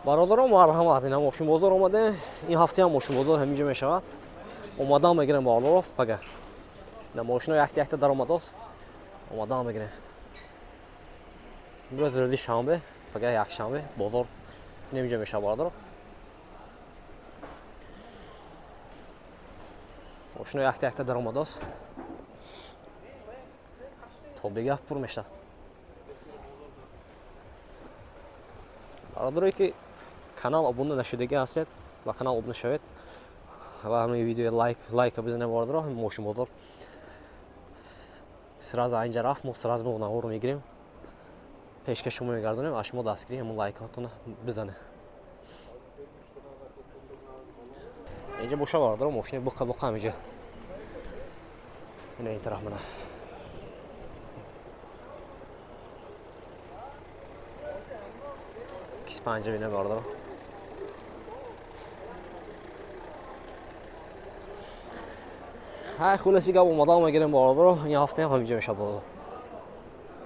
Бародарон, марҳамат, ина мошинбозор омадем. Ин ҳафтаам мошинбозор ҳаминҷо мешавад. Омадан мегирем, бародаро, пага. Ина мошино якта якта даромадост. Омадан мегирем. Имрӯз рӯзи шанбе, пага якшанбе бозор инаминҷо мешавад, бародаро. Мошино якта якта даромадост. То бегаҳ пур мешавад. Бародарое ки канал обуна нашудагӣ ҳастед, ба канал обуна шавед ва ҳамин видео лайка бизанед, бародаро. Мошинбозор сразу инҷа рафт, мо сразу мо наворо мегирем, пешкаш шумо мегардонем, аз шумо дастгирӣ ҳамон лайкҳотона бизанед. Инҷа боша, бародаро, мошини буқа буқа ҳаминҷа. Ина ин тараф мана. Кис панҷа бина, бародаро. Ҳай, хулоси гап, омадан мегирем, бародаро. Ин ҳафтаам ҳаминҷа мешавад бозор.